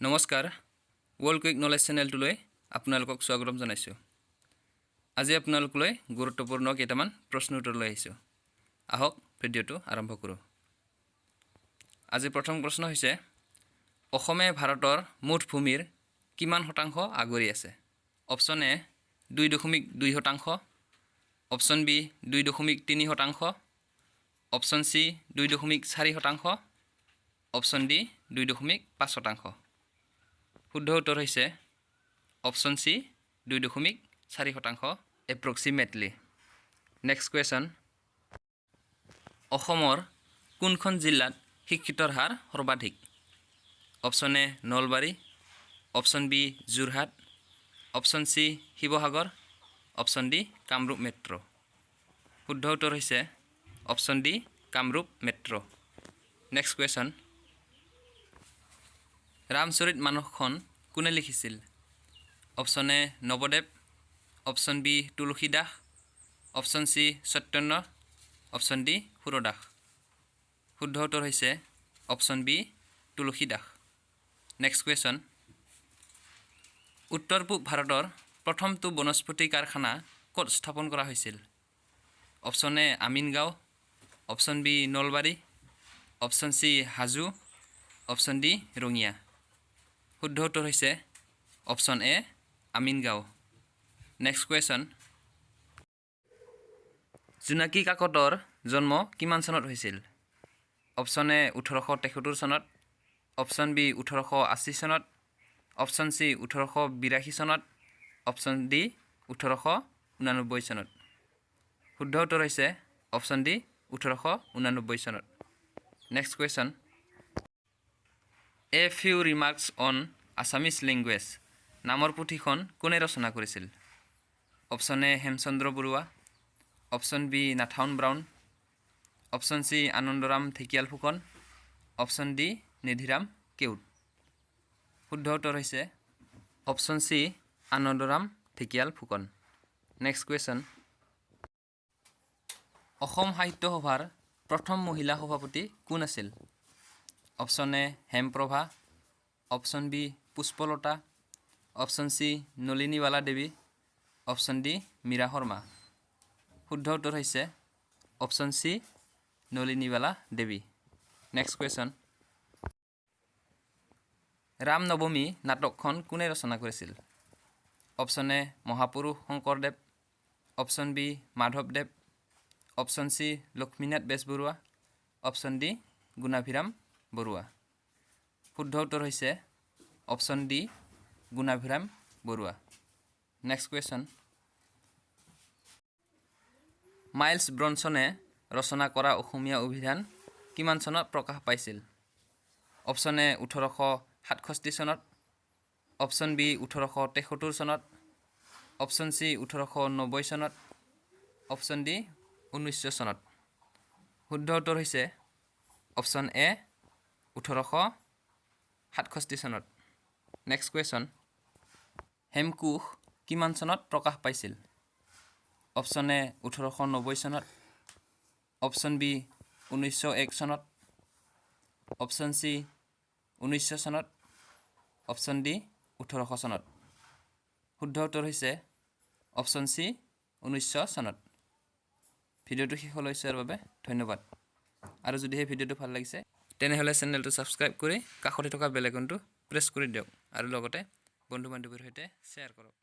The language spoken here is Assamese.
নমস্কাৰ, ৱৰ্ল্ড কুইক নলেজ চেনেলটোলৈ আপোনালোকক স্বাগতম জনাইছোঁ। আজি আপোনালোকলৈ গুৰুত্বপূৰ্ণ কেইটামান প্ৰশ্ন উত্তৰ লৈ আহিছোঁ। আহক, ভিডিঅ'টো আৰম্ভ কৰোঁ। আজি প্ৰথম প্ৰশ্ন হৈছে, অসমে ভাৰতৰ মুঠ ভূমিৰ কিমান শতাংশ আগুৰি আছে? Option A 2.2%, option B 2.3%, option C 2.4%, option D 2.5%। শুদ্ধ উত্তৰ হৈছে option C 2.4% approximately. Next question, অসমৰ কোনখন জিলাত শিক্ষিতৰ হাৰ সৰ্বাধিক? Option A Nalbari, option B Jorhat, option C Sivasagar, option D Kamrup metro. শুদ্ধ উত্তৰ হৈছে option D Kamrup metro. Next question, Ramcharit মানসখন কোনে লিখিছিল? Option A Nabadeb, option B Tulsidas, option C Chaitanya, option D Surdas. শুদ্ধ উত্তৰ হৈছে option B Tulsidas. Next question, উত্তৰ পূব ভাৰতৰ প্ৰথমটো বনস্পতি কাৰখানা ক'ত স্থাপন কৰা হৈছিল? Option A Amingaon, option B Nalbari, option C Hajo, option D Rangia. শুদ্ধ উত্তৰ হৈছে option A Amingaon. Next question, Jonaki কাকতৰ জন্ম কিমান চনত হৈছিল? অপশ্যন এ 1873 চনত, অপশ্যন বি 1880 চনত, অপশ্যন চি 1882 চনত, অপশ্যন ডি 1889 চনত। শুদ্ধ উত্তৰ হৈছে অপশ্যন ডি 1889 চনত। Next question, A Few Remarks on Assamese Language নামৰ পুথিখন কোনে ৰচনা কৰিছিল? Option A Hemchandra Barua, option B Nathan brown, option C Anandaram Dhekial Phukan, option D Nidhiram Keot. শুদ্ধ উত্তৰ হৈছে option C Anandaram Dhekial Phukan. Next question, Assam সাহিত্য সভাৰ প্ৰথম মহিলা সভাপতি কোন আছিল? Option A Hemprabha, option B Pushpalata, option C Nalinibala Devi, option D Mira Sharma. শুদ্ধ উত্তৰ হৈছে option C Nalinibala Devi. Next question, Ram নৱমী নাটকখন কোনে ৰচনা কৰিছিল? অপশ্যন এ মহাপুৰুষ Sankardev, option B Madhabdev, option C Lakshminath Bezbaroa, option D Gunabhiram Barua. শুদ্ধ উত্তৰ হৈছে option D Gunabhiram Barua. Next question, miles ব্ৰনছনে ৰচনা কৰা অসমীয়া অভিধান কিমান চনত প্ৰকাশ পাইছিল? অপশ্যন এ 1867 চনত, অপশ্যন বি 1873 চনত, অপশ্যন চি 1890 চনত, অপশ্যন ডি 1900 চনত। শুদ্ধ উত্তৰ হৈছে অপশ্যন এ 1867 চনত। নেক্সট কুৱেশ্যন, হেমকোষ কিমান চনত প্ৰকাশ পাইছিল? অপশ্যন এ 1890 চনত, অপশ্যন বি 1901 চনত, অপশ্যন চি 1900 চনত, অপশ্যন ডি 1800 চনত। শুদ্ধ উত্তৰ হৈছে অপশ্যন চি 1900 চনত। ভিডিঅ'টো শেষলৈ চোৱাৰ বাবে ধন্যবাদ আৰু যদিহে ভিডিঅ'টো ভাল লাগিছে, তেনেহ'লে চেনেলটো ছাবস্ক্ৰাইব কৰি কাষতে থকা বেল আইকনটো প্ৰেছ কৰি দিয়ক আৰু লগতে বন্ধু বান্ধৱীৰ সৈতে শ্বেয়াৰ কৰক।